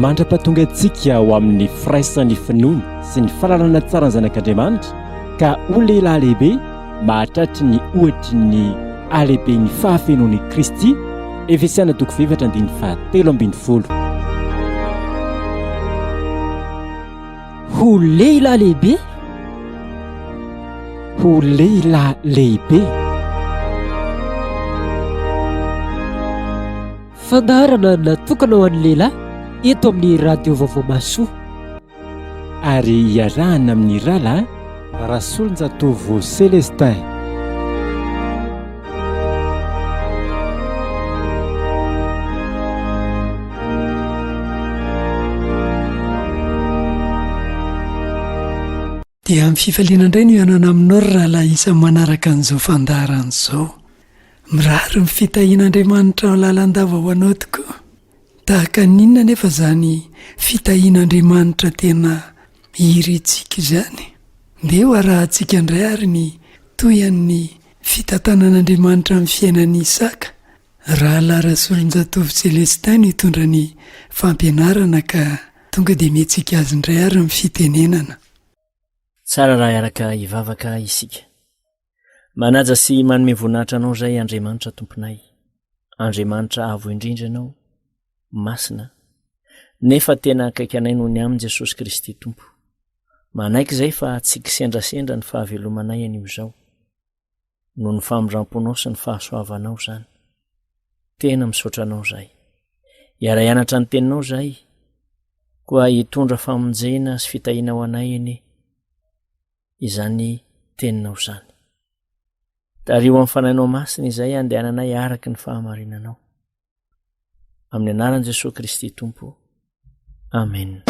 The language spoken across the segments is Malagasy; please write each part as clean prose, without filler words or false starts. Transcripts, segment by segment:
Mandra-pahatonga antsika ho amin'ny firaisan'ny finoana sy ny fahalalana tsara ny Zanak'Andriamanitra ka ho lehilahy lehibe mahatratry ny ohatry ny halehiben'ny fahafenoan'i Kristy, Efesiana toko fahefatra andininy fahatelo ambin'ny folo. Ho lehilahy lehibe? Ho lehilahy lehibe. Fandaharana natokana ho an'ny lehilahy eto amin'ny Radio Vaovao Mahasoa. Ary iarahana amin'ny rahalahy Rasolonjatovo Celestin. Dia amin'ny fifaliana indray no hihaonana aminao ry rahalahy isan'ny manaraka an'izao fandaharana izao. Mirary ny fitahian'Andriamanitra lalandava ho anao tokoa. Tahaka ny inona anefa izany fitahian'Andriamanitra tena irintsika izany? Ndeha ho arahantsika indray ary ny tohian'ny fitantanan'Andriamanitra ny fiainan'i Isaka. Rahalahy Rasolonjatovo Celestin no hitondra ny fampianarana ka tonga dia mihetsika azy indray ary ny fitenenana. Tsara raha hiaraka hivavaka isika. Manaja sy manome voninahitra Anao izay Andriamanitra Tomponay. Andriamanitra avo indrindra Ianao, masina, nefa tena akaiky anay noho ny amin'i Jesosy Kristy Tompo. Manaiky izay fa tsy kisendrasendra ny fahavelomanay anio izao. Noho ny famindram-ponao sy ny fahasoavanao izany. Tena misaotra Anao izahay. Hiara-hianatra ny Teninao izahay, koa hitondra famonjena sy fitahiana ho anay anie. izany teninao izany. Tariho amin'ny fanahinao masina izay andehananay araka ny fahamarinanao. Amin'ny anaran'i Jesoa Kristy Tompo. Amen.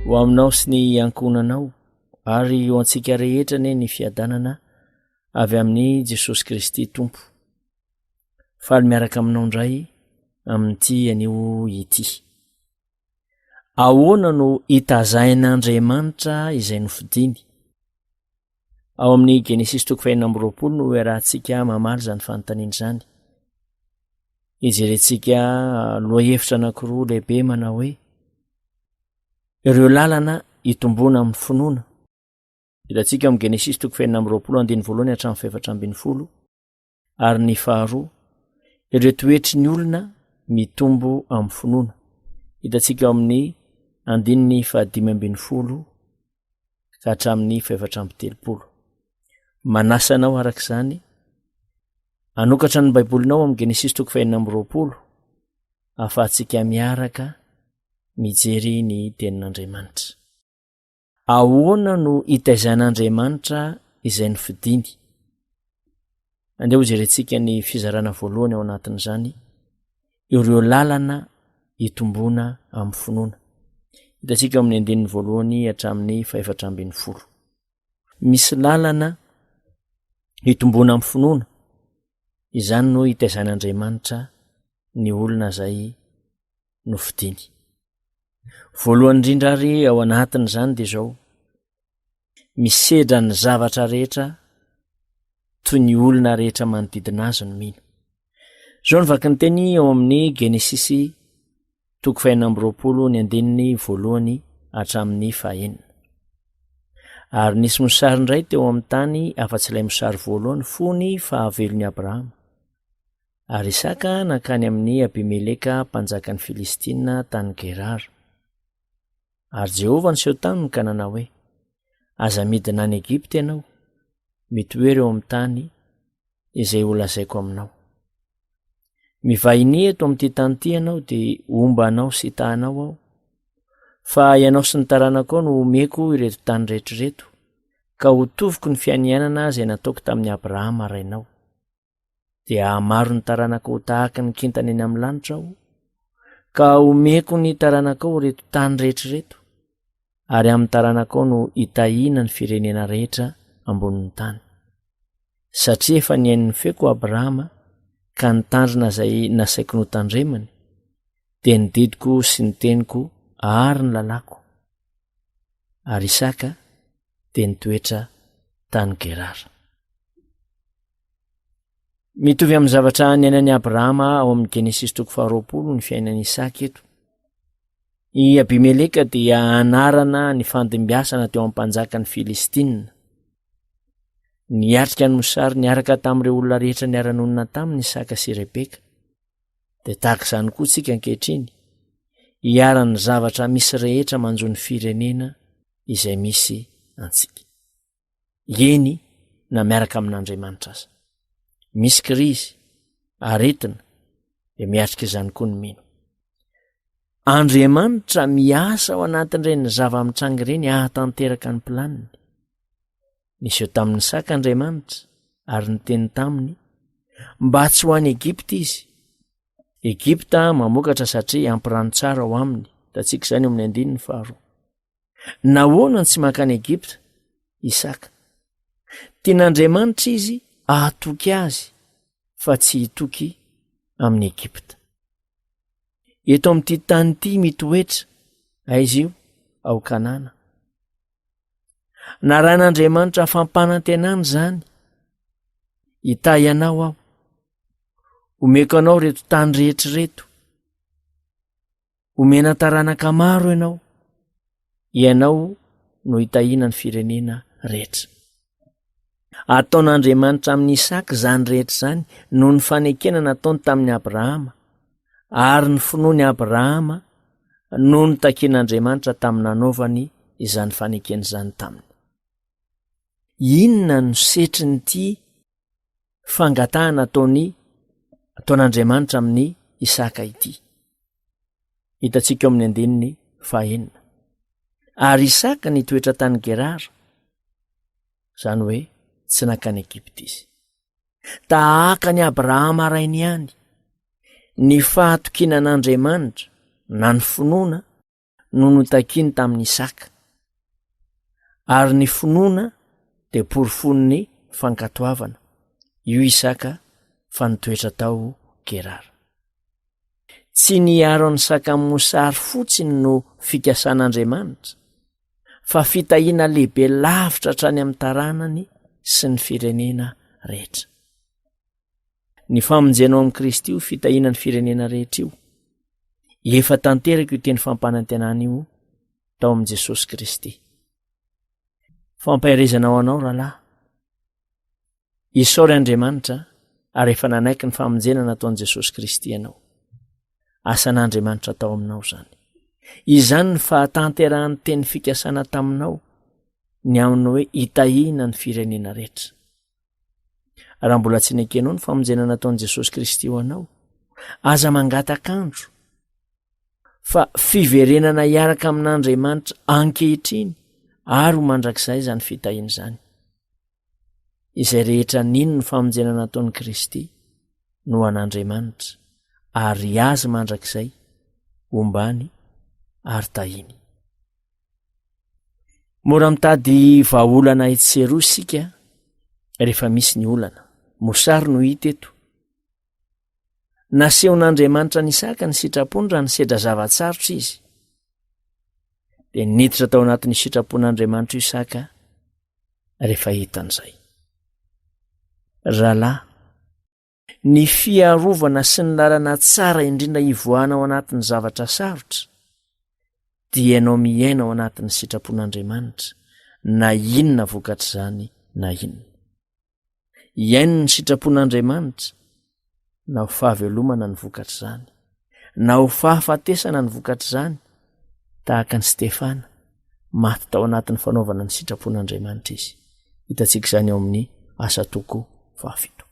Ho aminao sy ny ankohonanao ary ho antsika rehetra anie ny fiadanana avy amin'i Jesosy Kristy Tompo. Faly miaraka aminao indray amin'ity anio ity. Ahoana no itazain'Andriamanitra izay nofidiny? Ao amin'ny Genesisy toko fahenina amby roapolo no iarahantsika mamaly izany fanontaniana izany. Ijerentsika lohahevitra anankiroa lehibe manao hoe ireo lalana hitomboana amin'ny finoana. Hitantsika ao amin'ny Genesisy toko fahenina amby roapolo andininy voalohany hatramin'ny fahefatra ambin'ny folo ary ny faharoa ireo toetry ny olona mitombo amin'ny finoana. Hitantsika ao amin'ny andininy fahadimy ambin'ny folo ka hatramin'ny fahefatra amby telopolo. Manasa anao araka izany hanokatra ny Baibolinao amin'ny Genesisy toko fahenina amby roapolo ahafahantsika miaraka mijery ny tenin'Andriamanitra. Ahoana no itaizan'Andriamanitra izay nofidiny? Andeha hojerentsika ny fizarana voalohany ao anatin'izany, ireo lalana hitomboana amin'ny finoana. Hitantsika ao amin'ny andininy voalohany hatramin'ny fahefatra ambin'ny folo. Misy lalana hitomboana amin'ny finoana, izany no itaizan'Andriamanitra ny olona izay nofidiny. Voalohany indrindra ary ao anatin'izany dia izao, misedra ny zavatra rehetra toy ny olona rehetra manodidina azy ny mino. Izao ny vaky ny teny ao amin'ny Genesisy toko fahenina amby roapolo ny andininy voalohany hatramin'ny fahenina. Ary nisy mosary indray teo amin'ny tany afa-tsy ilay mosary voalohany fony fahavelon'i Abrahama. Ary Isaka nankany amin'i Abimeleka mpanjakan'ny Filistina tany Gerara. Ary Jehovah niseho taminy ka nanao hoe, Aza midina any Egypta ianao, mitoera eo amin'ny tany izay holazaiko aminao. Mivahinia eto amin'ity tany ity ianao, dia homba anao sy hitahanao aho. Fa ianao sy ny taranakao no homeko ireto tany rehetra ireto, ka hotoviko ny fianianana izay nataoko tamin'i Abrahama rainao. dia hahamaro ny taranakao ho tahaka ny kintana eny amin'ny lanitra aho, ka homeko ny taranakao ireto tany rehetra ireto, ary amin'ny taranakao no hitahiana ny firenena rehetra ambonin'ny tany. Satria efa nihaino ny feoko Abrahama ka nitandrina izay nasaiko notandremany, dia ny didiko sy ny teniko ary ny lalàko. Ary Isaka dia nitoetra tany Gerara. Mitovy amin'ny zavatra niainan'i Abrahama ao amin'ny Genesisy toko faharoapolo ny fiainan'i Isaka eto. I Abimeleka dia anarana ny fandimbiasana teo amin'ny mpanjakan'ny Filistina. Niatrika ny mosary niaraka tamin'ireo olona rehetra niara-nonina taminy Isaka sy Rebeka. Dia tahaka izany koa tsika ankehitriny, iharan'ny zavatra misy rehetra manjo ny firenena izay misy antsika. Eny na miaraka amin'Andriamanitra aza. Misy krizy, aretina, dia miatrika izany koa ny mino. Andriamanitra miasa ao anatin'ireny zava-mitranga ireny hahatanteraka ny planiny. Niseho tamin'ny saka Andriamanitra ary niteny taminy mba tsy ho any Egypta izy. Egypta mamokatra satria ampy rano tsara ao aminy. Hitantsika izany eo amin'ny andininy faharoa. Nahoana no tsy mankany Egypta Isaka? Tian'Andriamanitra izy hahatoky azy fa tsy hitoky amin'i Egypta. Eto amin'ity tany ity mitoetra, aiza io? Ao Kanana. Narahin'Andriamanitra fampanantenana izany. Hitahy anao aho. Omeko anao ireto tany rehetra ireto. Omena taranaka maro ianao, ianao no hitahiana ny firenena rehetra. Ataon'Andriamanitra amin'i Isaka izany rehetra izany noho ny fanekena nataony tamin'i Abrahama, ary ny finoan'i Abrahama no notakian'Andriamanitra tamin'ny nanaovany izany fanekena izany taminy. Inona no setrin'ity fangatahana ataony ataon'Andriamanitra amin'i Isaka ity. Hitantsika eo amin'ny andininy fahenina. Ary Isaka nitoetra tany Gerara, izany hoe tsy nankany Egypta izy. Tahaka an'i Abrahama rainy ihany, ny fahatokiana an'Andriamanitra na ny finoana. no notakiny tamin'i Isaka. Ary ny finoana dia porofon'ny fankatoavana. Io Isaka fa nitoetra tao Gerara. Tsy ny hiaro an'i Isaka amin'ny mosary fotsiny no fikasan'Andriamanitra, fa fitahiana lehibe lavitra hatrany amin'ny taranany sy ny firenena rehetra. Ny famonjena ao amin'i Kristy io fitahiana ny firenena rehetra io. Efa tanteraka io teny fampanantenana io tao amin'i Jesosy Kristy. Fampaherezana ho anao rahalahy. Isaory Andriamanitra ary efa nanaiky ny famonjena nataon'i Jesosy Kristy ianao. Asan'Andriamanitra tao aminao izany. Izany ny fahatanterahan'ny teny fikasana taminao ny amin'ny hoe hitahiana ny firenena rehetra. Raha mbola tsy nekenao ny famonjena nataon'i Jesosy Kristy ho anao, aza mangatak'andro fa fiverenana hiaraka amin'Andriamanitra ankehitriny ary ho mandrakizay izany fitahiana izany. Izay rehetra nino ny famonjena nataon'i Kristy no an'Andriamanitra ary azy mandrakizay, ombany ary tahiny. Mora mitady vahaolana etsy sy eroa isika rehefa misy ny olana. Mosary no hita eto. Nasehon'Andriamanitra an'i Isaka ny sitrapony raha nisedra zava-tsarotra izy. Dia niditra tao anatin'ny sitrapon'Andriamanitra Isaka rehefa hitan'izay. Rahalahy, ny fiarovana sy ny lalana tsara indrindra hivoahana ao anatin'ny zavatra sarotra dia ianao miaina ao anatin'ny sitrapon'Andriamanitra na inona vokatr'izany na inona. Hiaino ny sitrapon'Andriamanitra na ho fahavelomana ny vokatr'izany, na ho fahafatesana ny vokatr'izany, tahaka an'i Stefana, maty tao anatin'ny fanaovana ny sitrapon'Andriamanitra izy. Hitantsika izany ao amin'ny Asa toko fahafito.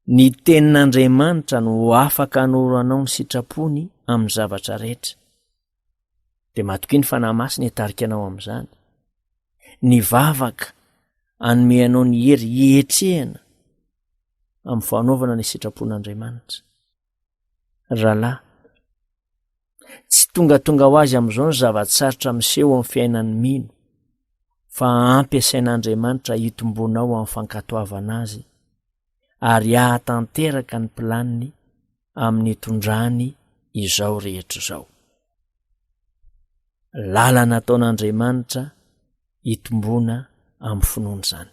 Ny tenin'Andriamanitra no afaka hanoro anao ny sitrapony amin'ny zavatra rehetra. Dia matokia ny Fanahy Masina hitarika anao amin'izany. Ny vavaka hanome anao ny hery hihetrehana amin'ny fanaovana ny sitrapon'Andriamanitra. Rahalahy, tsy tongatonga ho azy amin'izao ny zava-tsarotra miseho amin'ny fiainan'ny mino, fa ampiasain'Andriamanitra hitomboanao amin'ny fankatoavana Azy ary hahatanteraka ny planiny amin'ny hitondrany izao rehetra izao. Lalana ataon'Andriamanitra hitomboana amin'ny finoana izany.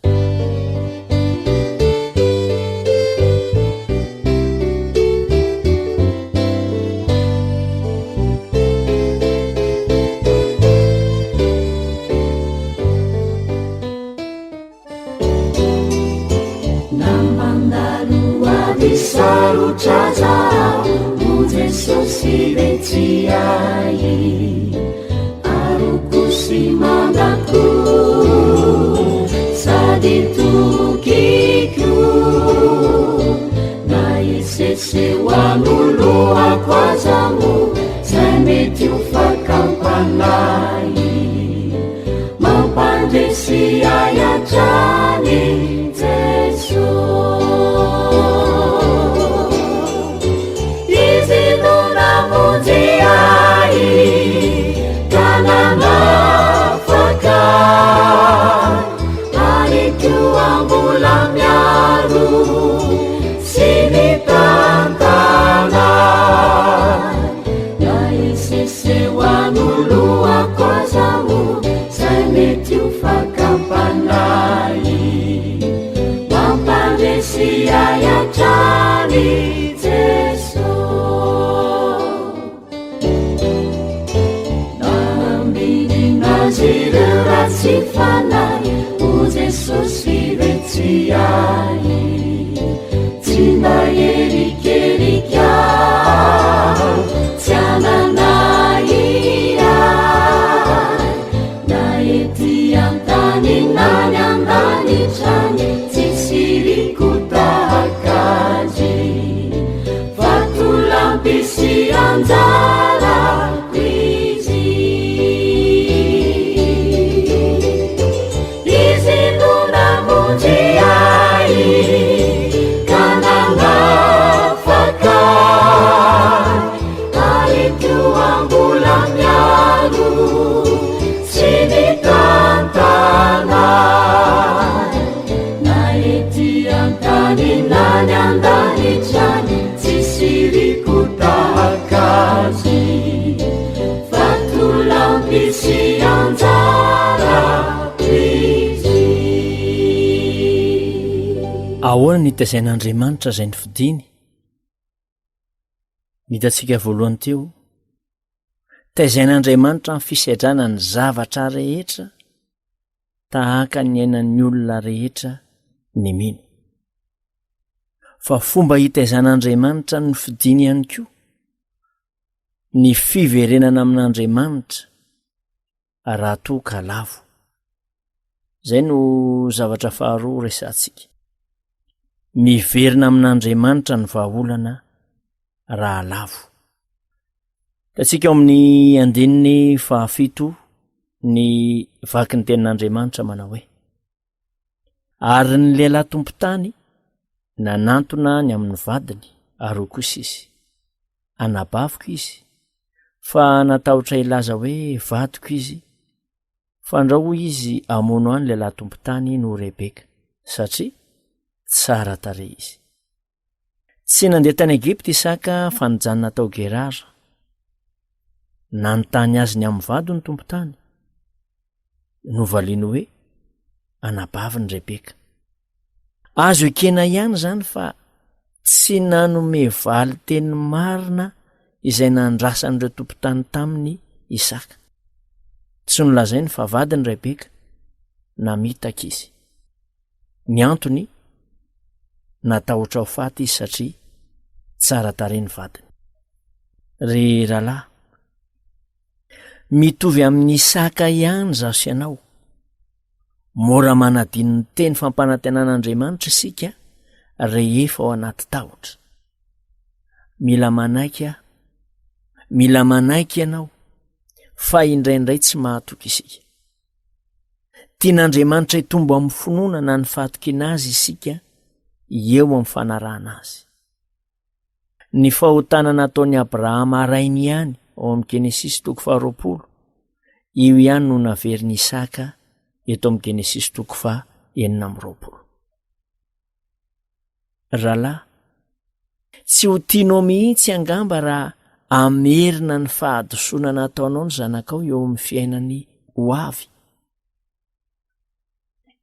Na mandalo ady sarotra aza aho, O Jesosy ve tsy ahy, aroko sy mandako, sady tokiko, na hiseseho anoloako aza moa, zay mety ho fakam-panahy. Mampandresy ahy hatrany Jeso. Izy no namonjy ahy ka nanafaka ary koa mbola miaro sy mitantana na Seho anoloako aza moa zay mety ho fakam-panahy Mampandresy ahy hatrany Jeso Nambinina azy ireo ratsy fanahy O Jesosy ve tsy ahy Tsy mba herikerika Tsy hanana ahiahy Na ety an-tany na ny an-danitra any Tsisy iriko tahaka azy Vatolampy sy anjarako izy. Misy anjara izy. Ahoana no itazain'Andriamanitra izay nofidiny? Ny hitantsika voalohany teo, taizain'Andriamanitra amin'ny fisedrana ny zavatra rehetra tahaka ny ainan'ny olona rehetra ny mino. Fa fomba hitaizan'Andriamanitra ny nofidiny ihany koa ny fiverenana amin'Andriamanitra raha toa ka lavo. Izay no zavatra faharoa resahantsika. Miverina amin'Andriamanitra ny vahaolana raha lavo. Hitantsika ao amin'ny andininy fahafito ny vaky ny tenin'Andriamanitra manao hoe Ary ny lehilahy tompon-tany nanantona ny amin'ny vadiny ary hoy kosa izy, Anabaviko izy, fa natahotra hilaza hoe vadiko izy, fandrao hoy izy hamono ahy ny lehilahy tompon-tany noho Rebeka, satria tsara tarehy izy. Tsy nandeha tany Egypta Isaka fa nijanona tao Gerara. Nanontany azy ny amin'ny vady ny tompon-tany. Novaliany hoe, anabaviny Rebeka. Azo ekena ihany izany fa tsy nanome valin-teny marina izay nandrasan'ireo tompon-tany taminy Isaka. Tsy nolazainy fa vadiny Rebeka, namitaka izy. Ny antony, natahotra ho faty izy satria tsara tarehy ny vadiny. Ry rahalahy, mitovy amin'i Isaka ihany izaho sy ianao. Mora manadino ny teny fampanantenan'Andriamanitra isika rehefa ao anaty tahotra. Mila manaiky aho, mila manaiky ianao fa indraindray tsy mahatoky isika. Tian'Andriamanitra hitombo amin'ny finoana na ny fahatokiana Azy isika eo amin'ny fanarahana Azy. Ny fahotana nataon'i Abrahama rainy ihany ao amin'ny Genesisy toko faharoapolo, io ihany no naverin'i Isaka eto amin'ny Genesisy toko faha 26. Rahalahy, tsy ho tianao mihitsy angamba raha hamerina ny fahadisoana nataonao ny zanakao eo amin'ny fiainany ho avy.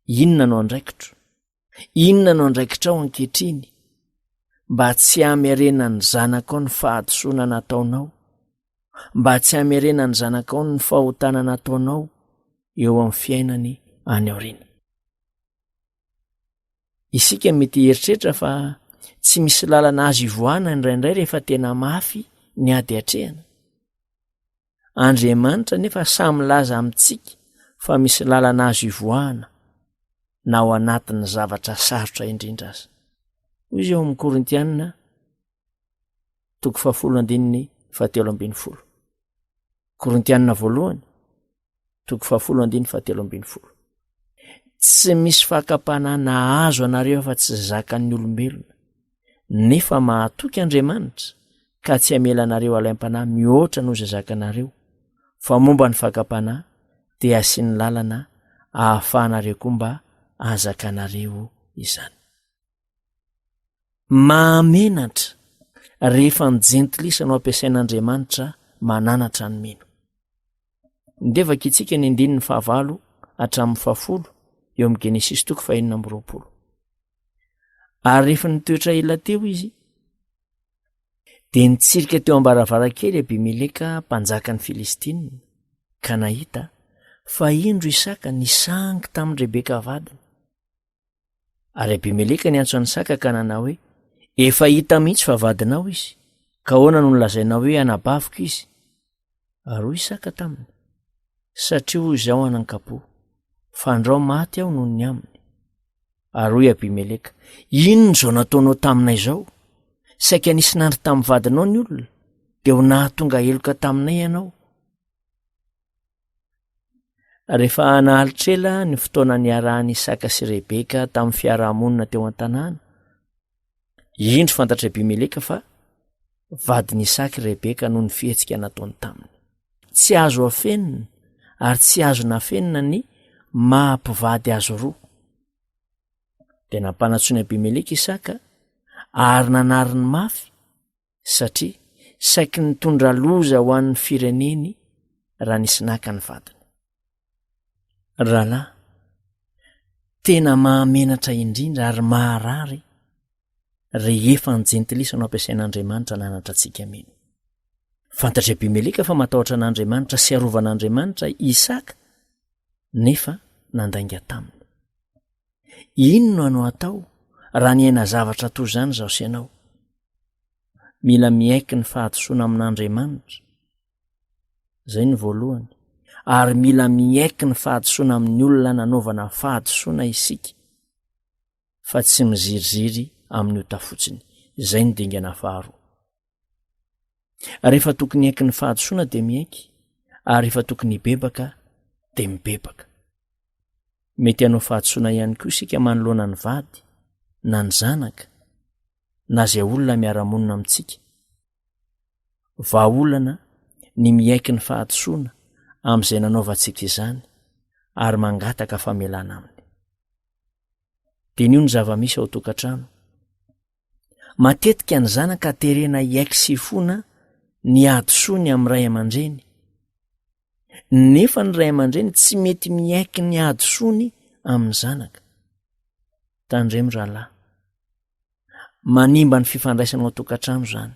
Inona no andraikitro? Inona no andraikitrao ankehitriny mba tsy hamerenan'ny zanakao ny fahadisoana nataonao? Mba tsy hamerenan'ny zanakao ny fahotana nataonao eo amin'ny fiainany any aoriana? Isika mety hieritreritra fa tsy misy lalana azo ivoahana indraindray rehefa tena mafy ny ady atrehana. Andriamanitra nefa sahy milaza amintsika fa misy lalana azo ivoahana na ao anatin'ny zavatra sarotra indrindra aza. Hoy izy ao amin'ny Korintianina toko fahafolo andininy fahatelo ambin'ny folo. Korintianina voalohany toko fahafolo andininy fahatelo ambin'ny folo. Tsy misy fakam-panahy nahazo anareo afa-tsy zakan'ny olombelona, nefa mahatoky Andriamanitra ka tsy hamela anareo alaim-panahy mihoatra noho izay zakanareo, fa momba ny fakam-panahy dia asiany lalana ahafahanareo koa mba ahazakanareo izany. Mahamenatra rehefa ny jentilisa no ampiasain'Andriamanitra mananatra ny mino. Ndeha vakintsika ny andininy fahavalo hatramin'ny fahafolo eo amin'ny Genesisy toko fahenina amby roapolo. Ary rehefa nitoetra ela teo izy, dia nitsirika teo am-baravarankely Abimeleka mpanjakan'ny Filistina, ka nahita fa indro Isaka nisangy tamin-dRebeka vadiny. Ary Abimeleka niantso an'i Isaka ka nanao hoe, Efa hita mihitsy fa vadinao izy, ka ahoana no nolazainao hoe anabaviko izy? Ary hoy Isaka taminy, Satria hoy izaho anankapo, fandrao maty aho noho ny aminy. Ary hoy Abimeleka, Inona izao nataonao taminay izao? Saika nisy nandry tamin'ny vadinao ny olona, dia ho nahatonga heloka taminay ianao. Rehefa naharitra ela ny fotoana niarahan'i Isaka sy Rebeka tamin'ny fiarahamonina teo an-tanàna, indro fantatr'i Abimeleka fa vadin'i Isaka i Rebeka noho ny fihetsika nataony taminy. Tsy azo afenina ary tsy azo nafenina ny maha mpivady azy roa. Dia nampanantsoin'i Abimeleka Isaka ary nanariny mafy satria saiky nitondra loza ho an'ny fireneny. raha nisy naka ny vadiny. Rahalahy, tena mahamenatra indrindra ary maharary rehefa ny jentilisa no ampiasain'Andriamanitra nanatra antsika mino. Fantatr'i Abimeleka fa matahotra an'Andriamanitra sy arovan'Andriamanitra i Isaka, nefa nandainga taminy. Inona no atao raha niaina zavatra toy izany izaho sy ianao? Mila miaiky ny fahadisoana amin'Andriamanitra. Izay no voalohany. Ary mila miaiky ny fahadisoana amin'ny olona nanaovana fahadisoana isika, fa tsy miziriziry amin'ny ota fotsiny. Izay no dingana faharoa. Rehefa tokony hiaiky ny fahadisoana dia miaiky, ary rehefa tokony hibebaka dia mibebaka. Mety hanao fahadisoana ihany koa isika manoloana ny vady, na ny zanaka, na izay olona miara-monina amintsika. Vahaolana ny miaiky ny fahadisoana amin'izay nanaovantsika izany ary mangataka famelana aminy. Diniho ny zava-misy ao an-tokantrano. Matetika ny zanaka terena hiaiky sy hifona ny hadisoany amin'ny ray aman-dreny, nefa ny ray aman-dreny tsy mety miaiky ny hadisoany amin'ny zanaka. Tandremo rahalahy. Manimba ny fifandraisana ao an-tokantrano izany.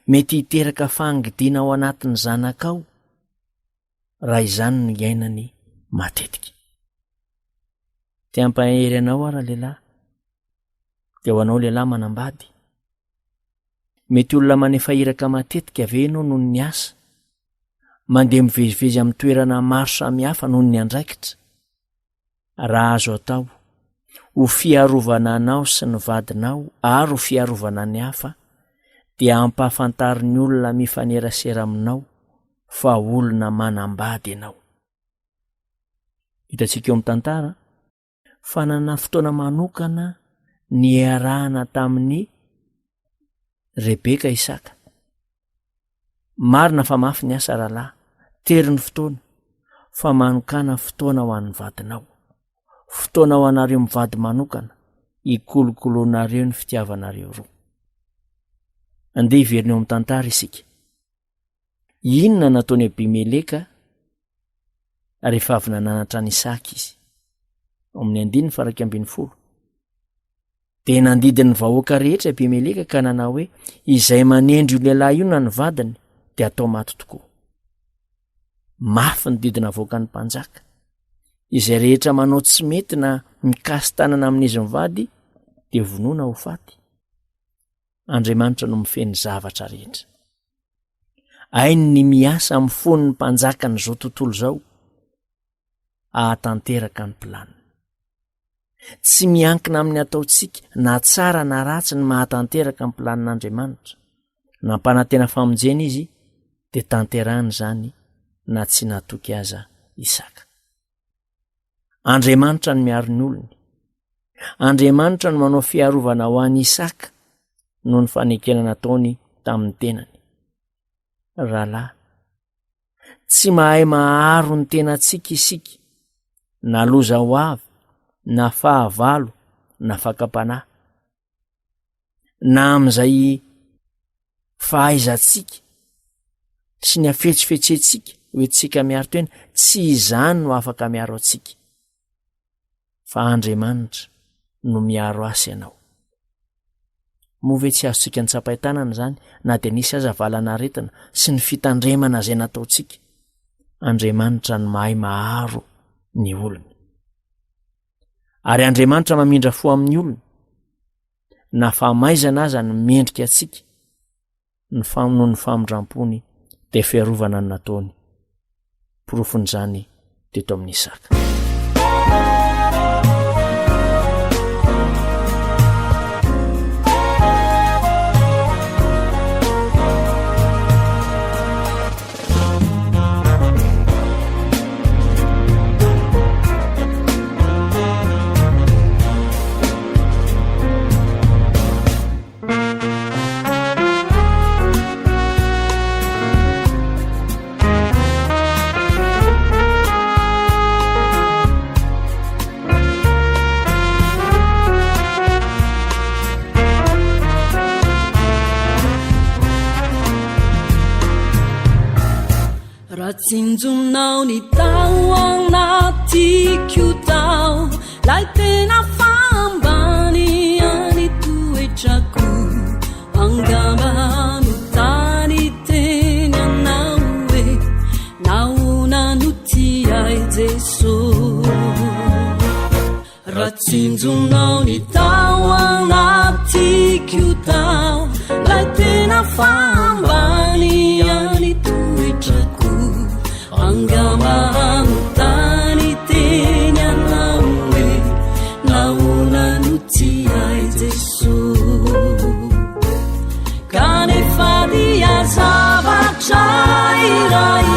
Mety hiteraka fahangidiana ao anatin'ny zanakao raha izany no iainany matetika. Te hampahery anao aho ralehilahy, dia ho anao lehilahy manambady. Mety olona manefa iraka matetika ve ianao noho ny asa? Mandeha mivezivezy amin'ny toerana maro samihafa noho ny andraikitra? Raha azo atao, ho fiarovana anao sy ny vadinao ary ho fiarovana ny hafa, dia ampahafantaro ny olona mifanerasera aminao fa olona manambady ianao. Hitantsika eo amin'ny tantara fa nanana fotoana manokana niarahana tamin'i Rebeka Isaka. Marina fa mafy ny asa rahalahy, tery ny fotoana, fa manokàna fotoana ho an'ny vadinao. Fotoana ho anareo mivady manokana, hikolokoloanareo ny fitiavanareo roa. Andeha hiverina eo amin'ny tantara isika. Inona nataon'i Abimeleka rehefa avy nananatra an'i Isaka izy? Ao amin'ny andininy faha 11. Dia nandidy ny vahoaka rehetra Abimeleka ka nanao hoe, Izay manendry io lehilahy io na ny vadiny dia atao maty tokoa. Mafy ny didy navoakan'ny mpanjaka. Izay rehetra manao tsy mety na mikasi-tanana amin'izy mivady dia vonoina ho faty. Andriamanitra no mifehy ny zavatra rehetra. Hainy ny miasa amin'ny fon'ny mpanjakan'izao tontolo izao hahatanteraka ny planiny. Tsy miankina amin'ny ataontsika na tsara na ratsy ny mahatanteraka ny planin'Andriamanitra. Nampanantena famonjena izy dia tanterahiny izany na tsy natoky aza Isaka. Andriamanitra no miaro ny olony. Andriamanitra no manao fiarovana ho an'i Isaka noho ny fanekena nataony tamin'ny tenany. Rahalahy, Tsy mahay maharo ny tenantsika isika, na loza ho avy, na fahavalo, na fakam-panahy, na amin'izay fahaizantsika sy ny hafetsifetsentsika ho entintsika miaro tena, tsy izany no afaka miaro antsika. Fa Andriamanitra no miaro ahy sy ianao. Moa ve tsy azontsika notsapain-tanana izany na dia nisy aza valanaretina sy ny fitandremana izay nataontsika? Andriamanitra no mahay maharo ny olony. Ary Andriamanitra mamindra fo amin'ny olony, na fahamaizana aza no mendrika antsika. ny noho ny famindram-pony dia fiarovana ny nataony. Porofon'izany teto amin'ny Isaka. tsinjonao ny tao anatiko tao, lay tena fahambany any toetrako, angamba notany teny anao hoe nahoana no tia ahy Jeso. Raha tsinjonao ny tao anatiko tao, lay tena fahambany any toetrako, angamba hanontany teny anao hoe nahoana no tia ahy Jeso. Kanefa dia zavatra iray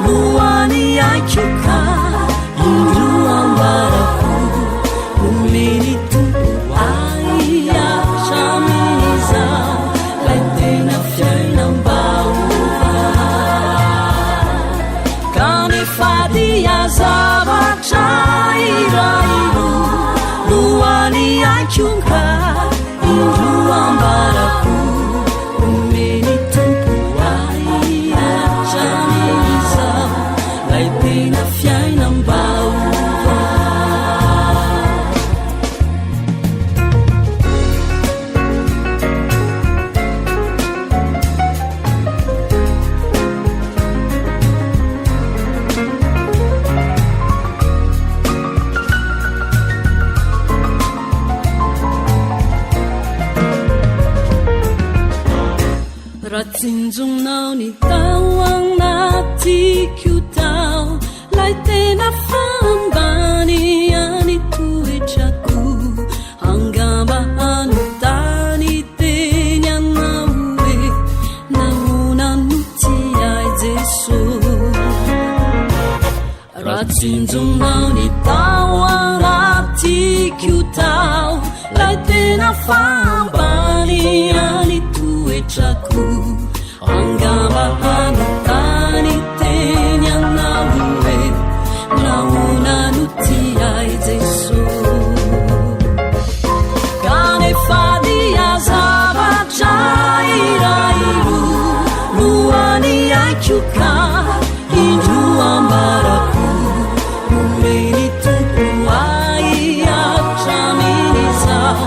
no any aiko ka indro ambarako omeny Tompo ahy hatramin'izao lay tena fiainam-baovao. Kanefa dia zavatra iray no any aiko ka Indro ambarako omeny Tompo ahy hatramin'izao lay tena fiainam-baovao. Raha tsinjonao ny tao anatiko tao, lay tena fambany any toetrako, angamba hanontany teny anao hoe nahoana no tia ahy Jeso. Raha tsinjonao ny tao anatiko tao, lay tena fambany any toetrako, angamba hanontany teny anao hoe nahoana no tia ahy Jeso. Kanefa dia zavatra iray no any aiko ka Indro ambarako omen'ny Tompo ahy hatramin'izao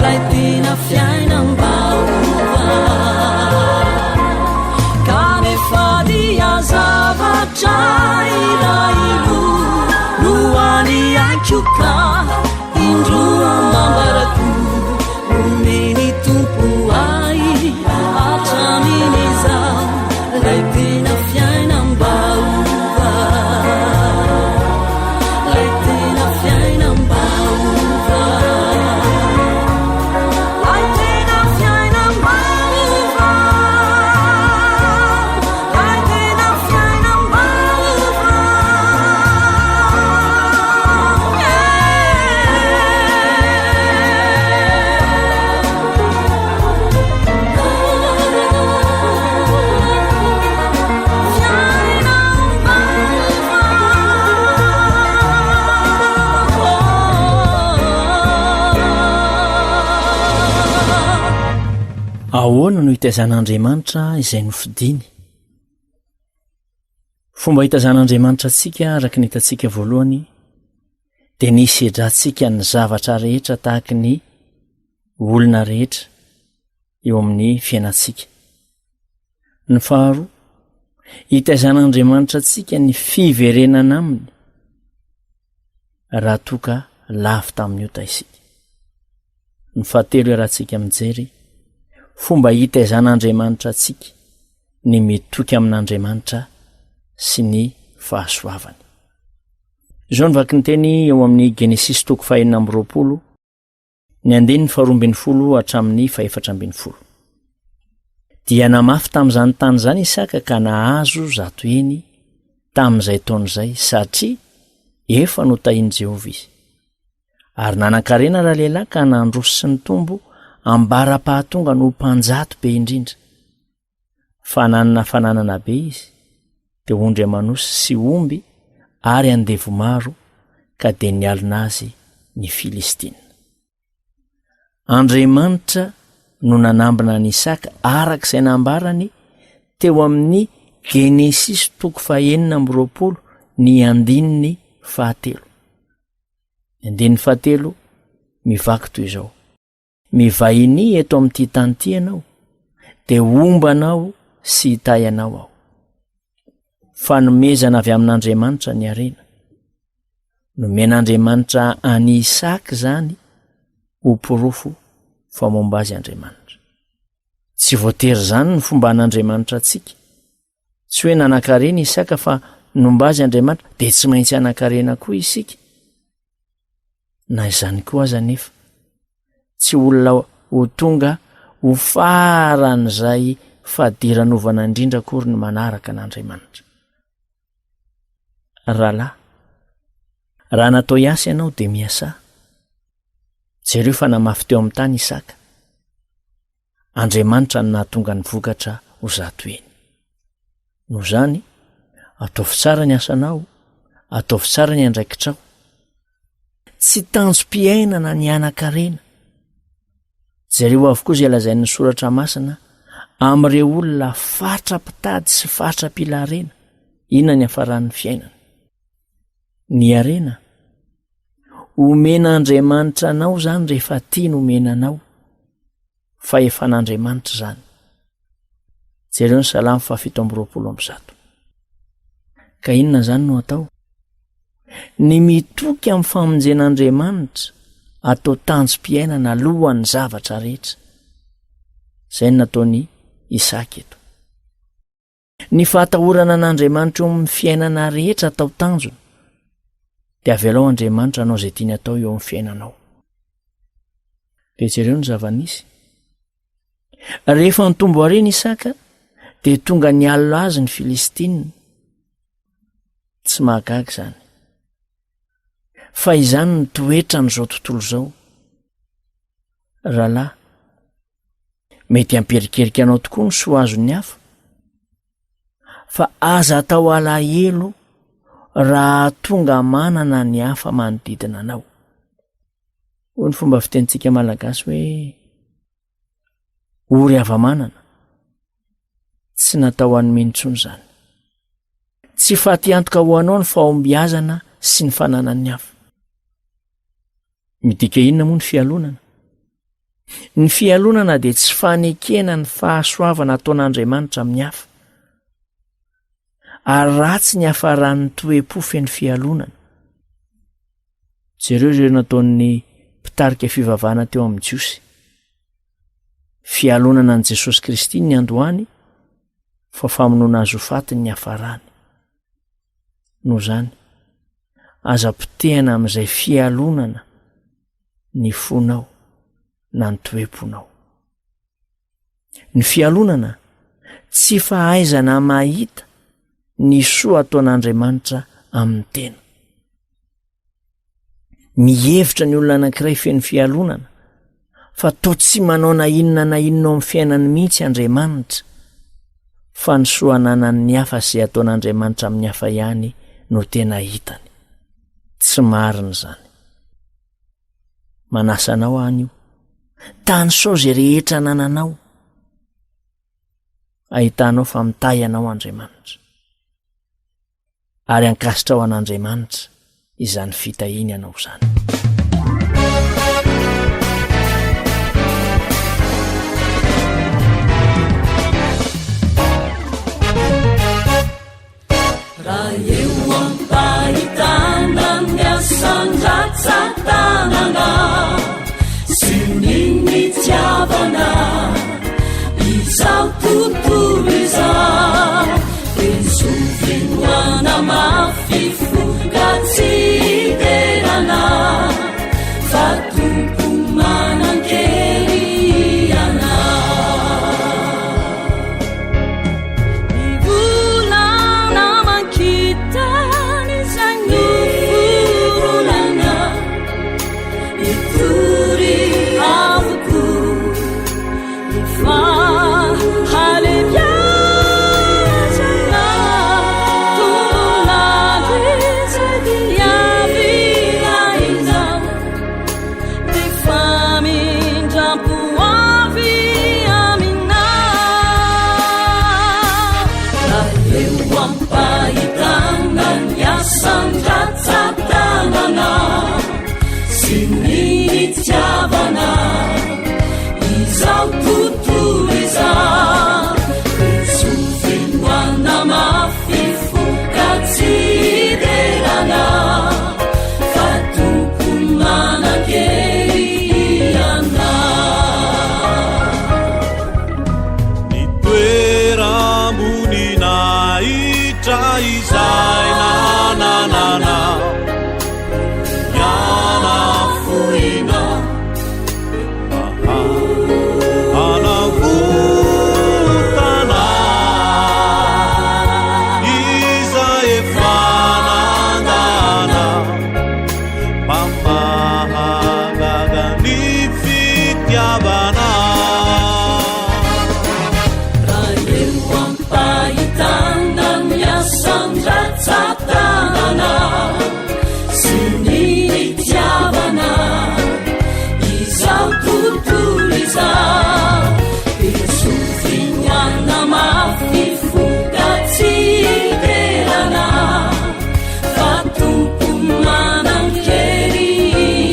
lay tena fiainam-baovao. Kanefa dia zavatra iray no any aiko ka indro ambarako omen'ny Tompo ahy hatramin'izao lay tena Ahoana no hitaizan'Andriamanitra izay nofidiny? Fomba hitaizan'Andriamanitra antsika araka ny hitantsika voalohany dia ny hisedrantsika ny zavatra rehetra tahaky ny olona rehetra eo amin'ny fiainantsika. Ny faharoa, hitaizan'Andriamanitra antsika ny fiverenana aminy raha toa ka lavo tamin'ny ota isika. Ny fahatelo iarahantsika mijery, fomba hitaizan'Andriamanitra antsika ny mitoky amin'Andriamanitra sy ny fahasoavany. Izao ny vakinteny eo amin'ny Genesisy toko fahenina amby 20, Ny andininy faharoa ambin'ny folo hatramin'ny fahefatra ambin'ny folo. Dia namafy tamin'izany tany izany Isaka ka nahazo zato heny tamin'izay taona izay, satria efa notahin'i Jehovah izy. Ary nanan-karena ralehilahy ka nandroso sy nitombo ambara-pahatonga no mpanjato be indrindra. Fa nanana fananana be izy, dia ondry aman'osy sy omby ary andevo maro, ka dia nialona azy ny Filistina. Andriamanitra no nanambina an'i Isaka araka izay nambarany teo amin'ny. Genesisy toko fahenina amby roapolo ny andininy fahatelo. Ny andininy fahatelo mivaky toy izao. Mivahinia eto amin'ity tany ity ianao, dia homba anao sy hitahy anao aho. Fanomezana avy amin'Andriamanitra ny harena. Nomen'Andriamanitra an'i Isaka izany ho porofo fa momba azy Andriamanitra. Tsy voatery izany ny fomban'Andriamanitra antsika. Tsy hoe nanan-karena Isaka fa nomba azy Andriamanitra dia tsy maintsy hanan-karena koa isika. Na izany koa aza anefa, tsy olona ho tonga ho faran'izay fadiranovana indrindra akory ny manaraka an'Andriamanitra. Rahalahy, raha natao hiasa ianao dia miasà. Jereo fa namafy teo amin'ny tany Isaka. Andriamanitra no nahatonga ny vokatra ho zato heny. Noho izany, ataovy tsara ny asanao, ataovy tsara ny andraikitrao. Tsy tanjom-piainana ny hanan-karena. Jereo avokoa izay lazain'ny soratra masina amin'ireo olona fatra-pitady sy fatra-pila harena. Inona ny hafaran'ny fiainana? Ny harena? Omen'Andriamanitra anao izany rehefa tiany omena anao. Fahefan'Andriamanitra izany. Jereo ny Salamo faha 127. Ka inona izany no atao? Ny mitoky amin'ny famonjen'Andriamanitra atao tanjom-piainana alohan'ny zavatra rehetra. Izay no nataon'i Isaka eto. Ny fahatahorana an'Andriamanitra eo amin'ny fiainana rehetra atao tanjona, dia avelao Andriamanitra hanao izay tiany atao eo amin'ny fiainanao. Dia jereo ny zava-nisy. Rehefa nitombo harena Isaka, dia tonga nialona azy ny Filistina. Tsy mahagaga izany. Fa izany ny toetran'izao tontolo izao. Rahalahy, Mety hampierikerika anao tokoa ny soa azon'ny hafa, fa aza atao alahelo raha tonga manana ny hafa manodidina anao. Hoy ny fomba fitenintsika malagasy hoe ory hava-manana, tsy natao hanome intsony izany. Tsy fatiantoka ho anao ny fahombiazana sy ny fananan'ny hafa. Midika inona moa ny fialonana? Ny fialonana dia tsy fanekena ny fahasoavana ataon'Andriamanitra amin'ny hafa. Ary ratsy ny hafaran'ny toe-po feno fialonana. Jereo ireo nataon'ny mpitarika fivavahana teo amin'ny Jiosy. Fialonana an'i Jesosy Kristy ny niandohany, fa famonoana azy ho faty ny niafarany. Noho izany, aza potehana amin'izay fialonana ny fonao na ny toe-ponao. Ny fialonana, tsy fahaizana mahita ny soa ataon'Andriamanitra amin'ny tena. Mihevitra ny olona anankiray feno fialonana fa toa tsy manao na inona na inona ao amin'ny fiainany mihitsy Andriamanitra, fa ny soa ananan'ny hafa sy izay ataon'Andriamanitra amin'ny hafa ihany no tena hitany. Tsy marina izany. Manasa anao aho anio. Tanisao izay rehetra anananao. Ahitanao fa mitahy anao Andriamanitra. Ary ankasitraho an'Andriamanitra izany fitahiany anao izany. Raha eo am-pahitana ny asan-dratsan-tanana sy ny nitiavana izao tontolo izao dia zovinoana mafy fo ka tsy hiderana fa Tompo manan-kery Ianao. Ny volana mankitana izay noforonana Hitory avokoa ny fahalehibiazana. Tompon'andro izay dia. nitiavana izao tontolo izao. Sofinoana mafy fo ka tsy hiderana fa Tompo manan-kery Ianao. Ny toeram-boninahitra izay nananana Nianafohina Hanavotana izay efa nandana Mampahagaga ny fitiavana. Raha eo am-pahitana ny asan-dratsatanana sy ny nitiavana izao tontolo izao dia sofinoana mafy fo ka tsy hiderana fa Tompo manan-kery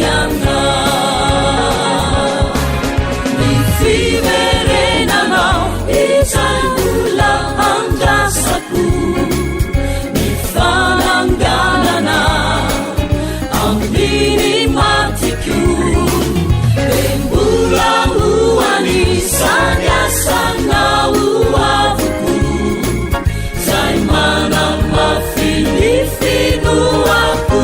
Ianao. Ny fiverenanao izay mbola andrasako, ny fananganana amin'ny matiko, dia mbola ho anisan'ny asanao avokoa. Zay manamafy ny finoako.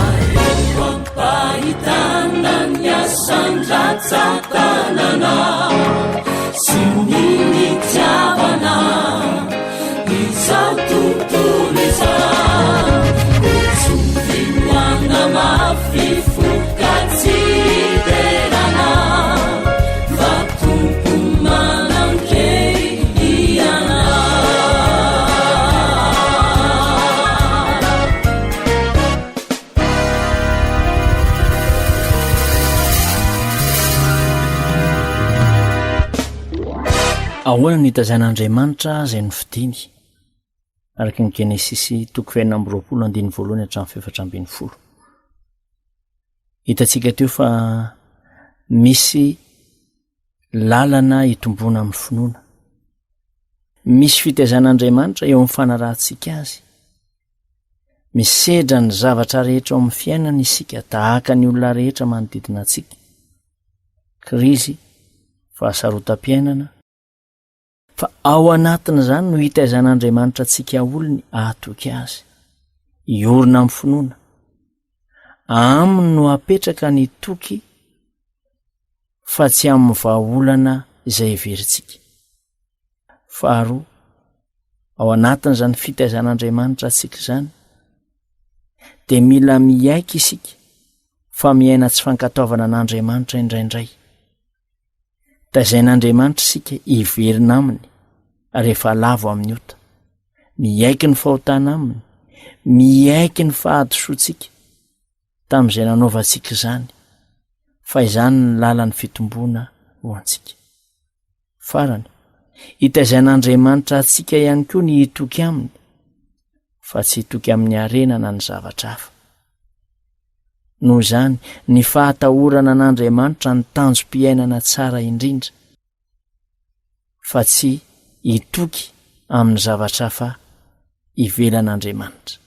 Aleoko ampahitana ny asan-dratsatanana sy ny nitiavana izao tontolo izao. Ho mafy fo ka tsy hiderana fa Tompo manan-kery Ianao. Ahoana no itazain'Andriamanitra izay nofidiny? Araka ny Genesisy toko fahenina amby roapolo andininy voalohany hatramin'ny fahefatra ambin'ny folo. Hitantsika teo fa misy lalana hitomboana amin'ny finoana. Misy fitaizan'Andriamanitra eo amin'ny fanarahantsika azy. Misedra ny zavatra rehetra ao amin'ny fiainana isika tahaka ny olona rehetra manodidina antsika. Krizy, fahasarotam-piainana, fa ao anatin'izany no hitaizan'Andriamanitra antsika olony ahatoky azy. Hiorina amin'ny finoana. Aminy no apetraka ny toky fa tsy amin'ny vahaolana izay heverintsika. Faharoa, ao anatin'izany fitaizan'Andriamanitra antsika izany, dia mila miaiky isika fa miaina tsy fankatoavana an'Andriamanitra indraindray. Tazain'Andriamanitra isika hiverina aminy rehefa lavo amin'ny ota. Miaiky ny fahotana aminy, miaiky ny fahadisoantsika tamin'izay nanaovantsika izany, fa izany ny lalan'ny fitomboana ho antsika. Farany, hitazain'Andriamanitra antsika ihany koa ny hitoky aminy, fa tsy hitoky amin'ny harena na ny zavatra hafa. Noho izany, ny fahatahorana an'Andriamanitra ny tanjom-piainana tsara indrindra, fa tsy hitoky amin'ny zavatra hafa ivelan'Andriamanitra.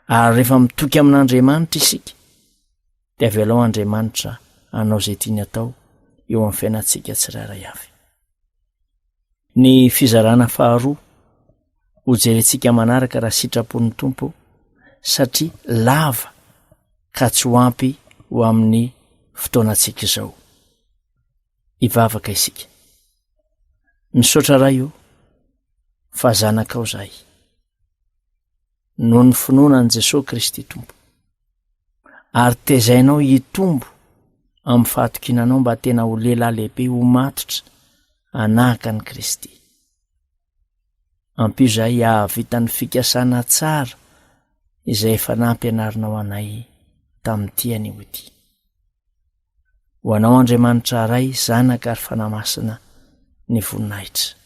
Ary rehefa mitoky amin'Andriamanitra isika, dia avelao Andriamanitra hanao izay tiany atao eo amin'ny fiainantsika tsirairay avy. Ny fizarana faharoa ho jerentsika manaraka raha sitrapon'ny Tompo satria lava ka tsy ho ampy ho amin'ny fotoanantsika izao. Hivavaka isika. Misaotra Ray o fa zanakao zahay. Noho ny finoana an'i Jesoa Kristy Tompo. Ary tezainao hitombo amin'ny fahatokiana anao mba tena ho lehilahy lehibe ho matotra hanahaka an'i Kristy. Ampio izahay hahavita ny fikasana tsara izay efa nampianarinao anay tamin'ity anio ity. Ho anao Andriamanitra Ray, Zanaka ary Fanahy Masina ny voninahitra.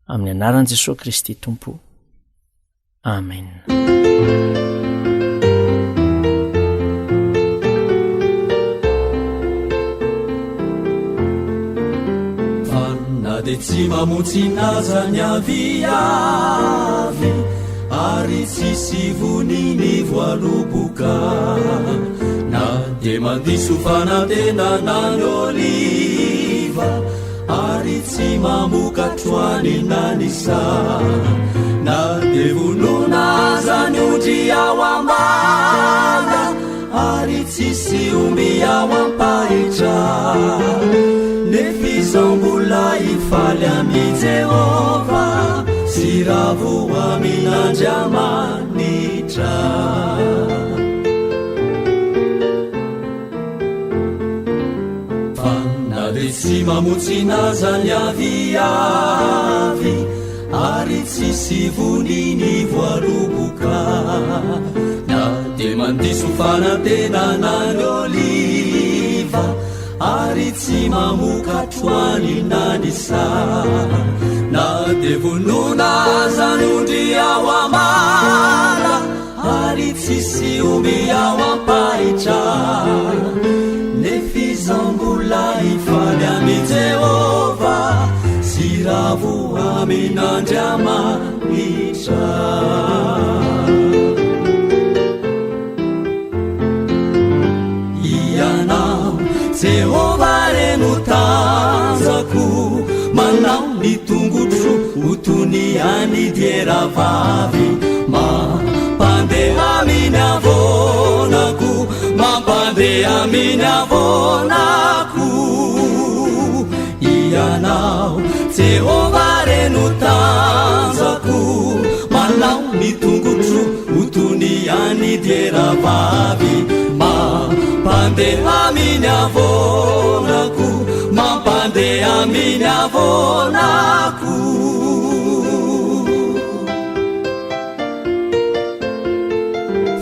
Amin'ny anaran'i Jesoa Kristy Tompo. Amen. dia tsy mamontsina aza ny aviavy ary tsisy vony ny voaloboka na dia mandiso fanantenana ny oliva ary tsy mamokatroany na ny saha na dia vonoina aza ny ondry ao am-bala Ary tsisy omby ao am-pahitra. Nefa izao mbola hifaly amin'i Jehovah sy ravo amin'Andriamanitra. Fa na dia tsy mamontsina aza ny aviavy, Ary tsisy vony ny voaloboka Na dia mandiso fanantenana ny oliva Ary tsy mamokatroany na ny saha Na dia vonoina aza ny ondry ao am-bala Ary tsisy omby ao am-pahitra Nefa izaho mbola hifaly amin'i Jehovah Sy ravo amin'Andriamanitra. Ianao, Jehovah re no tanjako, manao ny tongotro ho toy ny an'ny diera vavy. Mampandeha amin'ny havoanako, mampandeha amin'ny havoanako. Ianao, Jehovah re no tanjako, manao ny tongotro ho toy ny an'ny diera vavy. Mampandeha amin'ny havoanako, mampandeha amin'ny havoanako.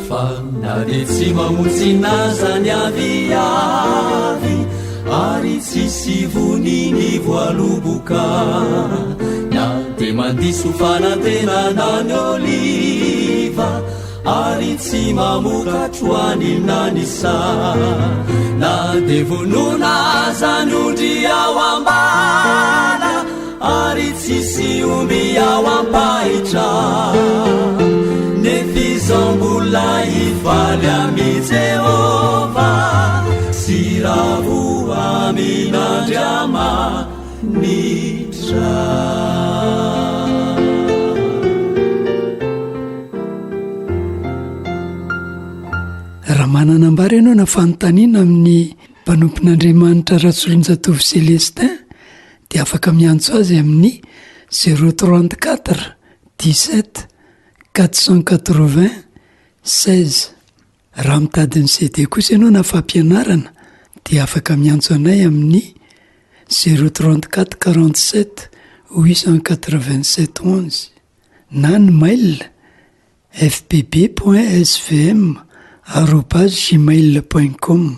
Fa na dia tsy mamonjina aza ny aviavy, ary tsisy vony ny voaloboka, na dia mandiso fanantenana ny oliva, ary tsy mamokatroany na ny saha, na dia vonoina aza ny ondry ao am-bala, Ary tsisy omby ao am-pahitra Nefa izao mbola hifaly amin'i Jehovah Sy ravo amin'Andriamanitra. Raha manana ambara ianao na fanontaniana amin'ny mpanompon'Andriamanitra Rasolonjatovo Celestin dia afaka miantso azy amin'ny zéro 34 17 480 16. Raha mitady ny CD kosa ianao na fampianarana dia afaka miantso anay amin'ny zéro 34 47 887 11 na ny mail fpb point svm arobase gmail point com.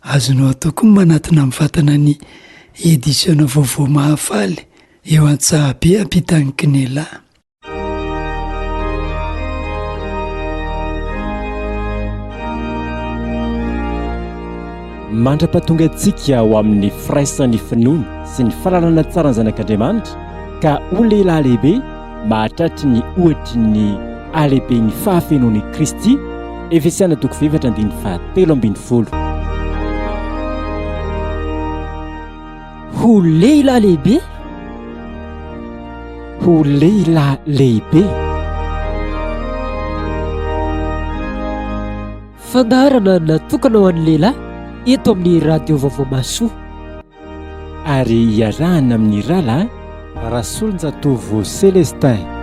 Azonao atao koa ny manatona mivantana ny edisiona vaovao Mahafaly eo Antsahabe ampitan'ny Cnela. Mandra-pahatonga antsika ho amin'ny firaisan'ny finoana sy ny fahalalana tsara ny Zanak'Andriamanitra ka ho lehilahy lehibe mahatratry ny ohatry ny halehiben'ny fahafenoan'i Kristy, Efesiana toko fahefatra andininy fahatelo ambin'ny folo. Ho lehilahy lehibe? Ho lehilahy lehibe. Fandaharana natokana ho an'ny lehilahy eto amin'ny Radio Vaovao Mahasoa. Ary iarahana amin'ny rahalahy Rasolonjatovo Celestin.